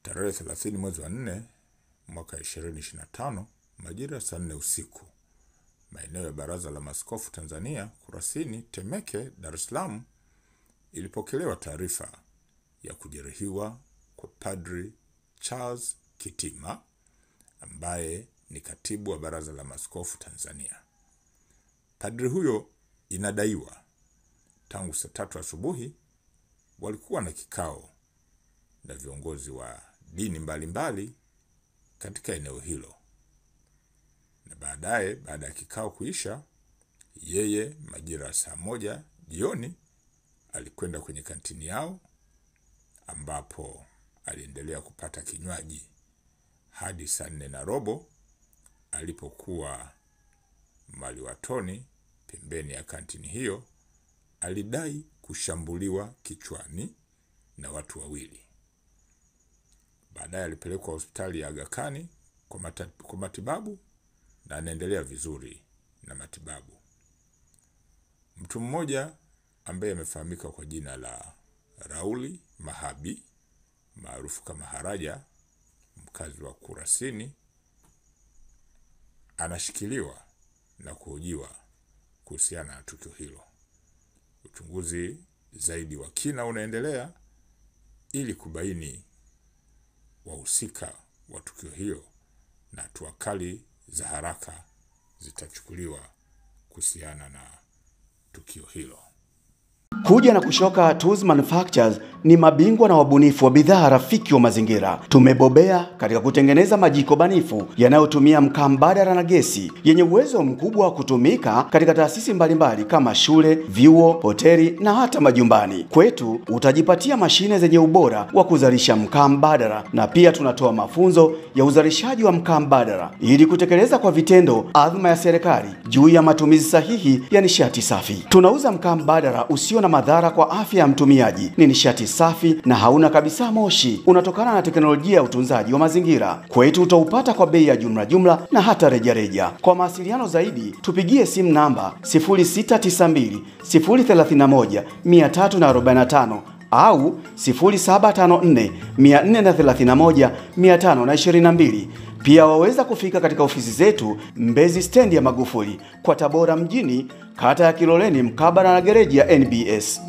Tarehe 30 mwezi wa 4 mwaka 2025 majira saa 4 usiku, maeneo ya Baraza la Maaskofu Tanzania, Kurasini, Temeke, Dar es Salaam, ilipokelewa taarifa ya kujeruhiwa kwa Padri Charles Kitima ambaye ni katibu wa Baraza la Maaskofu Tanzania. Padri huyo inadaiwa tangu saa 3 asubuhi walikuwa na kikao na viongozi wa dini mbalimbali katika eneo hilo. Na baadaye, baada ya kikao kuisha, yeye majira saa 1 jioni alikwenda kwenye kantini yao ambapo aliendelea kupata kinywaji hadi saa 4:15 alipokuwa maliwatoni pembeni ya kantini hiyo. Alidai kushambuliwa kichwani na watu wawili. Baadaye alipelekwa hospitali ya Aga Khan kwa matibabu na anaendelea vizuri na matibabu. Mtu mmoja ambaye amefahamika kwa jina la Rauli Mahabi, maarufu kama Haraja, mkazi wa Kurasini, anashikiliwa na kuhojiwa kuhusiana na tukio hilo. Uchunguzi zaidi wa kina unaendelea ili kubaini wahusika wa tukio hilo na hatua kali za haraka zitachukuliwa kuhusiana na tukio hilo. Kuja na Kushoka Tools Manufacturers ni mabingwa na wabunifu wa bidhaa rafiki wa mazingira. Tumebobea katika kutengeneza majiko banifu yanayotumia mkaa mbadala na gesi, yenye uwezo mkubwa wa kutumika katika taasisi mbalimbali kama shule, vyuo, hoteli na hata majumbani. Kwetu utajipatia mashine zenye ubora wa kuzalisha mkaa mbadala, na pia tunatoa mafunzo ya uzalishaji wa mkaa mbadala ili kutekeleza kwa vitendo azma ya serikali juu ya matumizi sahihi ya nishati safi. Tunauza mkaa mbadala usio na madhara kwa afya ya mtumiaji. Ni nishati safi na hauna kabisa moshi. Unatokana na teknolojia ya utunzaji wa mazingira. Kwetu utaupata kwa bei ya jumla jumla na hata rejareja. Kwa mawasiliano zaidi tupigie simu namba 0692 031 345 au 0754 431 522. Pia waweza kufika katika ofisi zetu Mbezi stendi ya Magufuli kwa Tabora mjini, kata ya Kiloleni mkabala na gereji ya NBS.